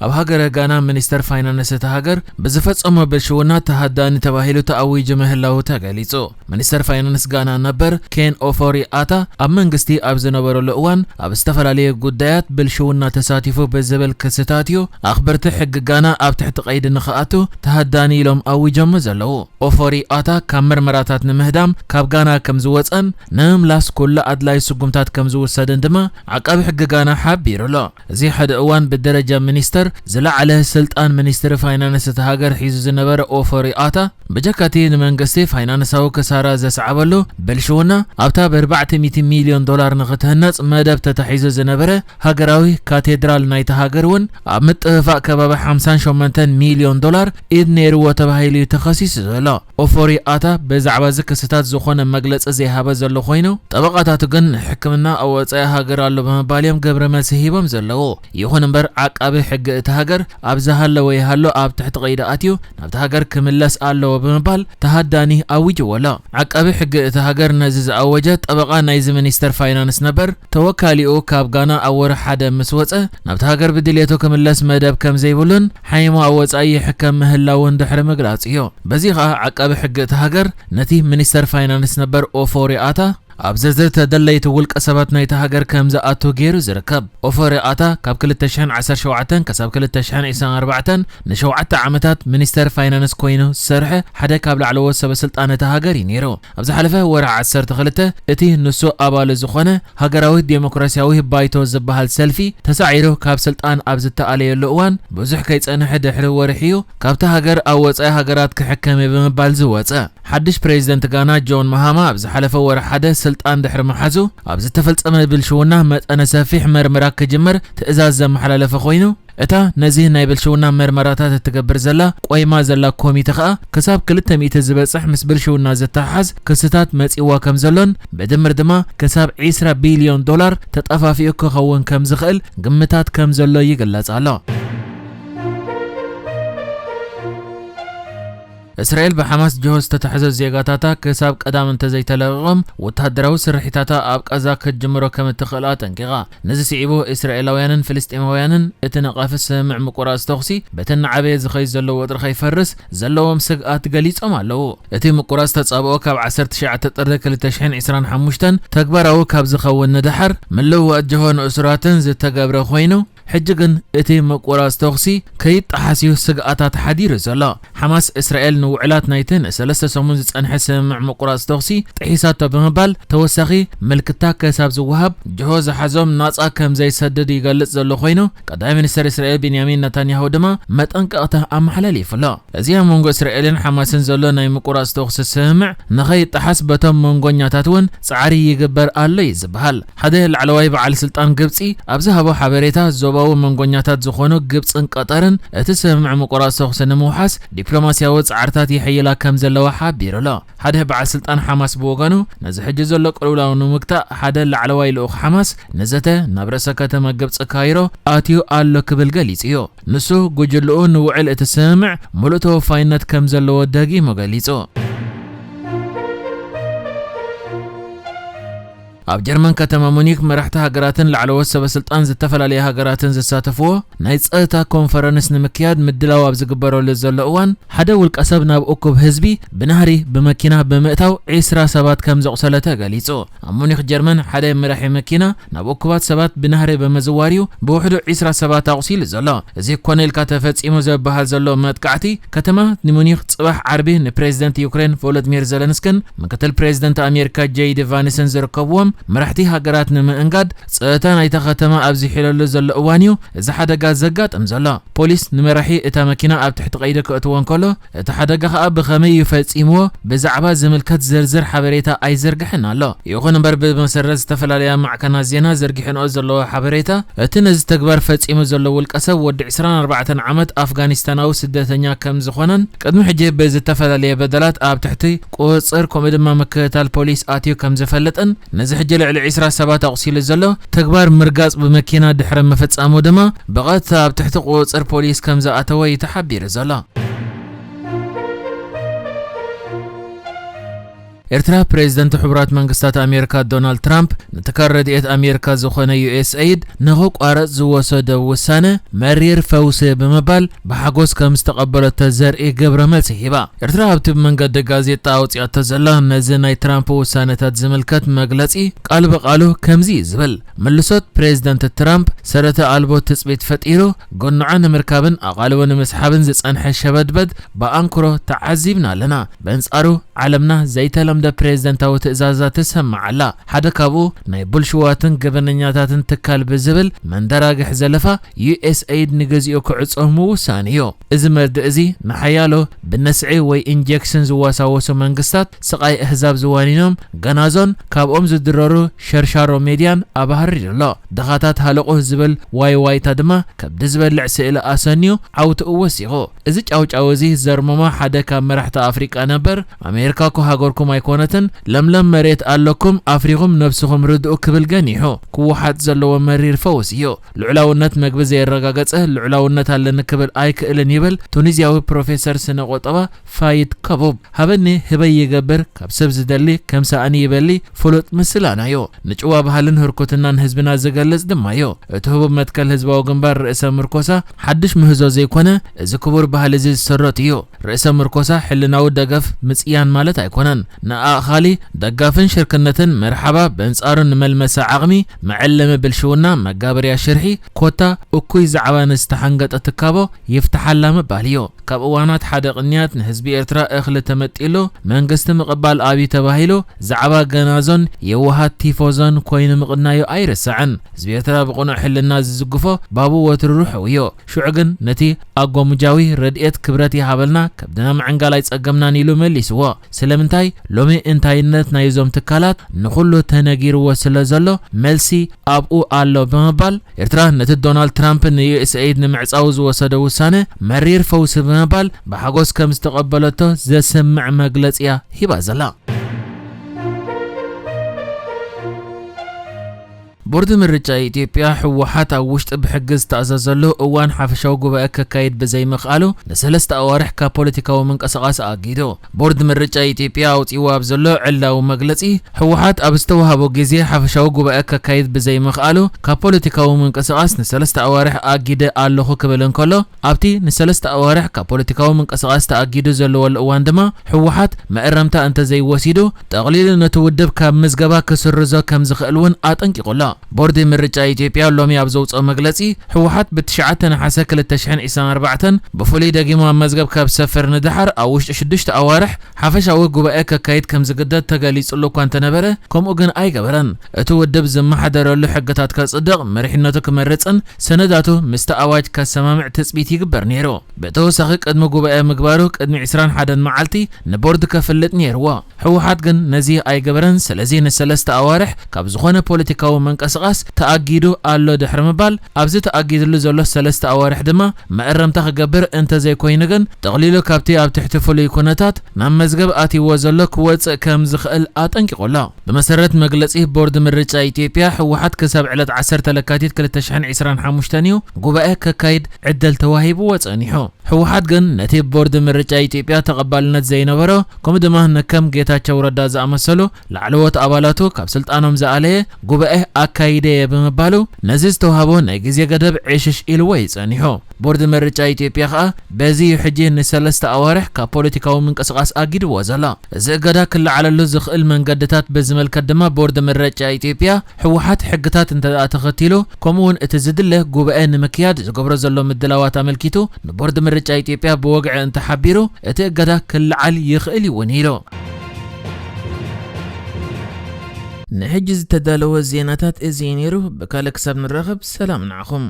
ኣብ ሃገረ ጋና ሚኒስተር ፋይናንስ እታ ሃገር ብዝፈጸሞ ብልሽውና ተሃዳኒ ተባሂሉ ተኣዊጁ ምህላዉ ተገሊጹ። ሚኒስተር ፋይናንስ ጋና ነበር ኬን ኦፎሪ ኣታ ኣብ መንግስቲ ኣብ ዝነበረሉ እዋን ኣብ ዝተፈላለየ ጉዳያት ብልሽውና ተሳቲፉ ብዝብል ክስታት እዩ ኣኽበርቲ ሕጊ ጋና ኣብ ትሕቲ ቀይዲ ንኽኣቱ ተሃዳኒ ኢሎም ኣዊጆሞ ዘለዉ። ኦፎሪ ኣታ ካብ መርመራታት ንምህዳም ካብ ጋና ከም ዝወጸን ንምምላስ ኩሉ ኣድላይ ስጉምታት ከም ዝውሰድን ድማ ዓቃቢ ሕጊ ጋና ሓቢሩ ኣሎ። እዚ ሓደ እዋን ብደረጃ ሚኒስተር ዝለዓለ ስልጣን ሚኒስትሪ ፋይናንስ እቲ ሃገር ሒዙ ዝነበረ ኦፎሪ ኣታ ብጀካቲ ንመንግስቲ ፋይናንሳዊ ክሳራ ዘስዓበሉ ብልሽውና ኣብታ ብ ኣርባዕተ ሚእቲ ሚልዮን ዶላር ንኽትህነጽ መደብ ተታሒዙ ዝነበረ ሃገራዊ ካቴድራል ናይቲ ሃገር እውን ኣብ ምጥፍፋእ ከባቢ ሓምሳን ሸሞንተን ሚልዮን ዶላር ኢድ ነይርዎ ተባሂሉ እዩ ተኸሲሱ ዘሎ። ኦፎሪ ኣታ ብዛዕባ እዚ ክስታት ዝኾነ መግለጺ ዘይሃበ ዘሎ ኮይኑ፣ ጠበቓታቱ ግን ንሕክምና ኣብ ወጻኢ ሃገር ኣሎ ብምባል እዮም ግብረ መልሲ ሂቦም ዘለዉ። ይኹን እምበር ዓቃቢ ሕጊ እቲ ሃገር ኣብ ዝሃለወ ይሃሎ ኣብ ትሕቲ ቀይዲ ኣትዩ ናብቲ ሃገር ክምለስ ኣለዎ ብምባል ተሃዳኒ ኣዊጅዎ ኣሎ። ዓቃቢ ሕጊ እቲ ሃገር ነዚ ዝኣወጀ ጠበቓ ናይዚ ሚኒስተር ፋይናንስ ነበር ተወካሊኡ ካብ ጋና ኣብ ወርሒ ሓደ ምስ ወጸ ናብቲ ሃገር ብድልየቱ ክምለስ መደብ ከም ዘይብሉን ሓይሙ ኣብ ወጻኢ ይሕከም ምህላውን ድሕሪ ምግላጹ እዩ። በዚ ኸኣ ዓቃቢ ሕጊ እቲ ሃገር ነቲ ሚኒስተር ፋይናንስ ነበር ኦፎሪ ኣታ ኣብ ዝርዝር ተደለይቲ ውልቀ ሰባት ናይቲ ሃገር ከም ዝኣቱ ገይሩ ዝርከብ። ኦፎሪ ኣታ ካብ ክልተ ሽሕን ዓሰርተ ሸውዓተን ክሳብ ክልተ ሽሕን ዕስራን ኣርባዕተን ንሸውዓተ ዓመታት ሚኒስተር ፋይናንስ ኮይኑ ዝሰርሐ ሓደ ካብ ላዕለዎት ሰበ ስልጣን እታ ሃገር እዩ ነይሩ። ኣብ ዝሓለፈ ወርሒ ዓሰርተ ክልተ እቲ ንሱ ኣባሉ ዝኾነ ሃገራዊ ዴሞክራሲያዊ ባይቶ ዝበሃል ሰልፊ ተሳዒሩ ካብ ስልጣን ኣብ ዝተኣለየሉ እዋን ብዙሕ ከይጸንሐ ድሕሪ ወርሒ እዩ ካብታ ሃገር ኣብ ወጻኢ ሃገራት ክሕከም እዩ ብምባል ዝወጸ። ሓድሽ ፕሬዚደንት ጋና ጆን ማሃማ ኣብ ዝሓለፈ ወርሒ ሓደ ስልጣን ድሕሪ ምሓዙ ኣብ ዝተፈጸመ ብልሽውና መጠነ ሰፊሕ መርመራ ክጅመር ትእዛዝ ዘመሓላለፈ ኮይኑ እታ ነዚ ናይ ብልሽውና መርመራታት እትገብር ዘላ ቆይማ ዘላ ኮሚተ ኸኣ ክሳብ ክልተ ሚእቲ ዝበጽሕ ምስ ብልሽውና ዝተሓሓዝ ክስታት መጺእዋ ከም ዘሎን ብድምር ድማ ክሳብ ዕስራ ቢልዮን ዶላር ተጠፋፊኡ ክኸውን ከም ዝኽእል ግምታት ከም ዘሎ ይግለጽ ኣሎ። እስራኤል ብሓማስ ጅሆ ዝተታሕዘ ዜጋታታ ክሳብ ቀዳም እንተዘይተለቒቖም ወተሃደራዊ ስርሒታታ ኣብ ቃዛ ክትጅምሮ ከም እትኽእል ኣጠንቂቓ። ነዚ ስዒቡ እስራኤላውያንን ፍልስጤማውያንን እቲ ነቓፊ ስምምዕ ምቁራጽ ተኹሲ በቲ እናዓበየ ዝኸይድ ዘሎ ወጥሪ ከይፈርስ ዘለዎም ስግኣት ገሊጾም ኣለዉ። እቲ ምቁራጽ ተጻብኦ ካብ ዓሰርተ ትሽዓተ ጥሪ ክልተ ሽሕን ዕስራን ሓሙሽተን ተግባራዊ ካብ ዝኸውን ንደሓር ምልውዋጥ ጅሆ ንእሱራትን ዝተገብረ ኮይኑ ሕጂ ግን እቲ ምቁራጽ ተኹሲ ከይጠሓስ እዩ ስግኣታት ሓዲሩ ዘሎ። ሓማስ እስራኤል ንውዕላት ናይቲ ንሰለስተ ሰሙን ዝጸንሐ ስምምዕ ምቁራጽ ተኹሲ ጥሒሳቶ ብምባል ተወሳኺ ምልክታ ክሳብ ዝወሃብ ጅሆ ዝሓዞም ናጻ ከም ዘይሰድድ ይገልጽ ዘሎ ኮይኑ ቀዳማይ ሚኒስተር እስራኤል ቤንያሚን ነታንያሁ ድማ መጠንቀቕታ ኣመሓላሊፉ ኣሎ። እዚ ኣብ መንጎ እስራኤልን ሓማስን ዘሎ ናይ ምቁራጽ ተኹሲ ስምምዕ ንኸይጠሓስ በቶም መንጎኛታት እውን ጻዕሪ ይግበር ኣሎ እዩ ዝበሃል። ሓደ ላዕለዋይ በዓል ስልጣን ግብጺ ኣብ ዝሃቦ ሓበሬታ ዞባዊ መንጎኛታት ዝኾኑ ግብጽን ቀጠርን እቲ ስምምዕ ምቁራጽ ተኹሲ ንምውሓስ ዲፕሎማስያዊ ጻዕርታት ይሕይላ ከም ዘለዋ ሓቢሩ ኣሎ። ሓደ በዓል ስልጣን ሓማስ ብወገኑ ነዚ ሕጂ ዘሎ ቅልውላው ንምግታእ ሓደ ላዕለዋይ ልኡኽ ሓማስ ንዘተ ናብ ርእሰ ከተማ ግብጺ ካይሮ ኣትዩ ኣሎ ክብል ገሊጹ እዩ። ንሱ ጉጅልኡ ንውዕል እቲ ስምምዕ ምሉእ ተወፋይነት ከም ዘለዎ ደጊሙ ገሊጹ። ኣብ ጀርመን ከተማ ሙኒክ መራሕቲ ሃገራትን ላዕለዎት ሰበ ስልጣን ዝተፈላለየ ሃገራትን ዝሳተፍዎ ናይ ጸጥታ ኮንፈረንስ ንምክያድ ምድላው ኣብ ዝግበረሉ ዘሎ እዋን ሓደ ውልቀ ሰብ ናብ እኩብ ህዝቢ ብናህሪ ብመኪና ብምእታው ዕስራ ሰባት ከም ዘቑሰለ ተገሊጹ። ኣብ ሙኒክ ጀርመን ሓደ መራሒ መኪና ናብ እኩባት ሰባት ብናህሪ ብምዝዋር እዩ ብውሕዱ ዕስራ ሰባት ኣቑሲሉ ዘሎ። እዚ ኮነ ኢልካ ተፈጺሙ ዝበሃል ዘሎ መጥቃዕቲ ከተማ ንሙኒክ ጽባሕ ዓርቢ ንፕሬዚደንት ዩክሬን ቮሎዲሚር ዘለንስክን ምክትል ፕሬዚደንት ኣሜሪካ ጄዲ ቫንስን ዝርከብዎም መራሕቲ ሃገራት ንምእንጋድ ጸጥታ ናይታ ከተማ ኣብ ዝሕለሉ ዘሎ እዋን እዩ እዚ ሓደጋ ዘጋጥም ዘሎ። ፖሊስ ንመራሒ እታ መኪና ኣብ ትሕቲ ቀይዲ ከእትዎ እንከሎ እቲ ሓደጋ ኸኣ ብኸመይ እዩ ፈጺምዎ ብዛዕባ ዝምልከት ዝርዝር ሓበሬታ ኣይዘርግሕን ኣሎ። ይኹን እምበር ብመሰረት ዝተፈላለያ ማዕከናት ዜና ዘርጊሐንኦ ዘለዎ ሓበሬታ እቲ ነዚ ተግባር ፈጺሙ ዘሎ ውልቀ ሰብ ወዲ ዕስራን ኣርባዕተን ዓመት ኣፍጋኒስታናዊ ስደተኛ ከም ዝኾነን ቅድሚ ሕጂ ብዝተፈላለየ በደላት ኣብ ትሕቲ ቁጽጽር ከምኡ ድማ ምክትታል ፖሊስ ኣትዩ ከም ዝፈልጥን ነዚ ሕጂ ልዕሊ ዕስራ ሰባት ኣቑሲሉ ዘሎ ተግባር ምርጋጽ ብመኪና ድሕሪ ምፍጻሙ ድማ ብቐጥታ ኣብ ትሕቲ ቁጽጽር ፖሊስ ከም ዝኣተወ እዩ ተሓቢሩ ዘሎ። ኤርትራ፣ ፕሬዝደንት ሕቡራት መንግስታት ኣሜሪካ ዶናልድ ትራምፕ ንትካል ረድኤት ኣሜሪካ ዝኾነ ዩ ኤስ ኤይድ ንኽቋረጽ ዝወሰዶ ውሳነ መሪር ፈውሲ ብምባል ብሓጎስ ከም ዝተቐበለቶ ዘርኢ ግብረ መልሲ ሂባ። ኤርትራ ኣብቲ ብመንገዲ ጋዜጣ ኣውጺኣቶ ዘላ ነዚ ናይ ትራምፕ ውሳነታት ዝምልከት መግለጺ ቃል ብቓሉ ከምዚ እዩ ዝብል። ምልሶት ፕሬዝደንት ትራምፕ ሰረተ ኣልቦ ትጽቢት ፈጢሩ፣ ጎንዖ ንምርካብን ኣቓልቦ ንምስሓብን ዝጸንሐ ሸበድበድ ብኣንክሮ ተዓዚብና ኣለና። በንጻሩ ዓለምና ዘይተለምደ ፕሬዝደንታዊ ትእዛዛት ትሰምዕ ኣላ። ሓደ ካብኡ ናይ ቡልሽዋትን ገበነኛታትን ትካል ብዝብል መንደራግሕ ዘለፋ ዩ ኤስ ኤይድ ንግዚኡ ክዕጾ ምውሳን እዩ። እዚ መርድእ እዚ ንሓያሎ ብነስዒ ወይ ኢንጀክሽን ዝዋሳወሱ መንግስታት ስቓይ ኣህዛብ ዝዋኒኖም ገናዞን ካብኦም ዝድረሩ ሸርሻሮ ሜድያን ኣብሃሪሩ ኣሎ። ድኻታት ሃለቑ ዝብል ዋይ ዋይታ ድማ ከብዲ ዝበልዕ ስእሊ ኣሰንዩ ዓውትኡ ወሲኹ። እዚ ጫውጫው እዚ ዘርመሞ ሓደ ካብ መራሕቲ ኣፍሪቃ ነበር፣ ኣሜሪካ እኮ ሃገርኩም ኣይኮነትን፣ ለምለም መሬት ኣለኩም፣ ኣፍሪኹም ነብስኹም ርድኡ ክብል ገኒሑ። ክወሓጥ ዘለዎ መሪር ፈውስ እዩ። ልዑላውነት መግቢ ዘየረጋገጸ ልዑላውነት ኣለኒ ክብል ኣይክእልን ይብል ቱኒዝያዊ ፕሮፌሰር ስነ ቁጠባ ፋይድ ከቡብ። ሃበኒ ህበይ ይገብር፣ ካብ ሰብ ዝደሊ ከም ሳእኒ ይበሊ ፍሉጥ ምስላና እዩ። ንጭዋ ባህልን ህርኩትናን ህዝብና ዝገልጽ ድማ እዩ። እቲ ህቡብ መትከል ህዝባዊ ግንባር ርእሰ ምርኮሳ ሓድሽ ምህዞ ዘይኮነ፣ እዚ ክቡር ባህሊ እዚ ዝሰረቱ እዩ። ርእሰ ምርኮሳ ሕልናዊ ደገፍ ምጽያን ማለት ኣይኮነን። ንኣእኻሊ ደጋፍን ሽርክነትን መርሓባ፣ በንጻሩ ንመልመሳ ዓቕሚ፣ መዐለሚ ብልሽውና፣ መጋበርያ ሽርሒ፣ ኮታ እኩይ ዛዕባ ንዝተሓንገጠ ትካቦ ይፍትሓላ ምባል እዩ። ካብ እዋናት ሓደ ቅንያት ንህዝቢ ኤርትራ እኽሊ ተመጢሉ መንግስቲ ምቕባል ኣብዩ ተባሂሉ ዛዕባ ገናዞን የዋሃት ቲፎዞን ኮይኑ ምቕናዩ ኣይርሳዕን። ህዝቢ ኤርትራ ብቕኑዕ ሕልና ዝዝግፎ ባቡ ወትሩ ርሑው እዩ። ሽዑ ግን ነቲ ኣጎሙጃዊ ረድኤት ክብረት ይሃበልና፣ ከብድና ምዕንጋል ኣይጸገምናን ኢሉ መሊስዎ። ስለምንታይ ሎሚ እንታይነት ናይዞም ትካላት ንኹሉ ተነጊርዎ ስለ ዘሎ መልሲ ኣብኡ ኣሎ ብምባል ኤርትራ ነቲ ዶናልድ ትራምፕ ን ዩ ኤስ ኤይድ ንምዕጻው ዝወሰዶ ውሳነ መሪር ፈውሲ ብምባል ብሓጎስ ከም ዝተቐበለቶ ዘስምዕ መግለጺ እያ ሂባ ዘላ። ቦርድ ምርጫ ኢትዮጵያ፣ ህወሓት ኣብ ውሽጢ ብሕጊ ዝተኣዘዘሉ እዋን ሓፈሻዊ ጉባኤ ከካይድ ብዘይምኽኣሉ ንሰለስተ ኣዋርሕ ካብ ፖለቲካዊ ምንቅስቓስ ኣጊዱ። ቦርድ ምርጫ ኢትዮጵያ ኣውጺእዎ ኣብ ዘሎ ዕላዊ መግለጺ፣ ህወሓት ኣብ ዝተዋህቦ ግዜ ሓፈሻዊ ጉባኤ ከካይድ ብዘይምኽኣሉ ካብ ፖለቲካዊ ምንቅስቓስ ንሰለስተ ኣዋርሕ ኣጊደ ኣለኹ ክብል እንከሎ፣ ኣብቲ ንሰለስተ ኣዋርሕ ካብ ፖለቲካዊ ምንቅስቓስ ተኣጊዱ ዘለወሉ እዋን ድማ ህወሓት መእረምታ እንተዘይወሲዱ ጠቕሊሉ ነቲ ውድብ ካብ ምዝገባ ክስርዞ ከም ዝኽእል እውን ኣጠንቂቑ ኣሎ። ቦርድ ምርጫ ኢትዮጵያ ሎሚ ኣብ ዘውፅኦ መግለፂ፣ ህወሓት ብትሽዓተ ነሓሰ ክልተ ሽሕን ዕስራን ኣርባዕተን ብፍሉይ ደጊሙ ኣብ መዝገብ ካብ ዝሰፍር ንደሓር ኣብ ውሽጢ ሽዱሽተ ኣዋርሕ ሓፈሻዊ ጉባኤ ከካይድ ከም ዝግደድ ተገሊጹሉ እኳ እንተነበረ፣ ከምኡ ግን ኣይገበረን። እቲ ውድብ ዝመሓደረሉ ሕግታት ከጽድቕ፣ መሪሕነቱ ክመርጽን ሰነዳቱ ምስቲ ኣዋጅ ከሰማምዕ ትጽቢት ይግበር ነይሩ። ብተወሳኺ፣ ቅድሚ ጉባኤ ምግባሩ ቅድሚ ዕስራን ሓደን መዓልቲ ንቦርድ ከፍልጥ ነይርዎ። ህወሓት ግን ነዚ ኣይገበረን። ስለዚ ንሰለስተ ኣዋርሕ ካብ ዝኾነ ፖለቲካዊ ምንቅስቓስ ተኣጊዱ ኣሎ ድሕሪ ምባል፣ ኣብዚ ተኣጊድሉ ዘሎ ሰለስተ ኣዋርሕ ድማ መእረምታ ክገብር እንተዘይኮይኑ ግን፣ ጠቕሊሉ ካብቲ ኣብ ትሕቲ ፍሉይ ኩነታት ናብ መዝገብ ኣትይዎ ዘሎ ክወጽእ ከም ዝኽእል ኣጠንቂቑ ኣሎ። ብመሰረት መግለጺ ቦርድ ምርጫ ኢትዮጵያ፣ ህወሓት ክሳብ ዕለት ዓሰርተ ለካቲት ክልተ ሽሕን ዕስራን ሓሙሽተን እዩ ጉባኤ ከካይድ ዕድል ተዋሂብዎ ጸኒሑ። ህወሓት ግን ነቲ ቦርድ ምርጫ ኢትዮጵያ ተቐባልነት ዘይነበሮ፣ ከምኡ ድማ ንከም ጌታቸው ረዳ ዝኣመሰሉ ላዕለዎት ኣባላቱ ካብ ስልጣኖም ዝኣለየ ጉባኤ ኣካይደ እየ ብምባሉ፣ ነዚ ዝተዋህቦ ናይ ግዜ ገደብ ዕሽሽ ኢልዎ እዩ ጸኒሑ። ቦርድ ምርጫ ኢትዮጵያ ከኣ በዚ እዩ ሕጂ ንሰለስተ ኣዋርሕ ካብ ፖለቲካዊ ምንቅስቓስ ኣጊድዎ ዘሎ። እዚ እገዳ ክለዓለሉ ዝኽእል መንገድታት ብዝምልከት ድማ፣ ቦርድ ምርጫ ኢትዮጵያ ህወሓት ሕግታት እንተ ደኣ ተኸቲሉ፣ ከምኡ እውን እቲ ዝድለ ጉባኤ ንምክያድ ዝገብሮ ዘሎ ምድላዋት ኣመልኪቱ ንቦርድ ምርጫ ኢትዮጵያ ብወግዒ እንተሓቢሩ፣ እቲ እገዳ ክለዓል ይኽእል እዩ እውን ኢሉ። ንሕጂ ዝተዳለወ ዜናታት እዚ እዩ ነይሩ። ብካልእ ክሳብ ንራኸብ፣ ሰላም ንዓኹም።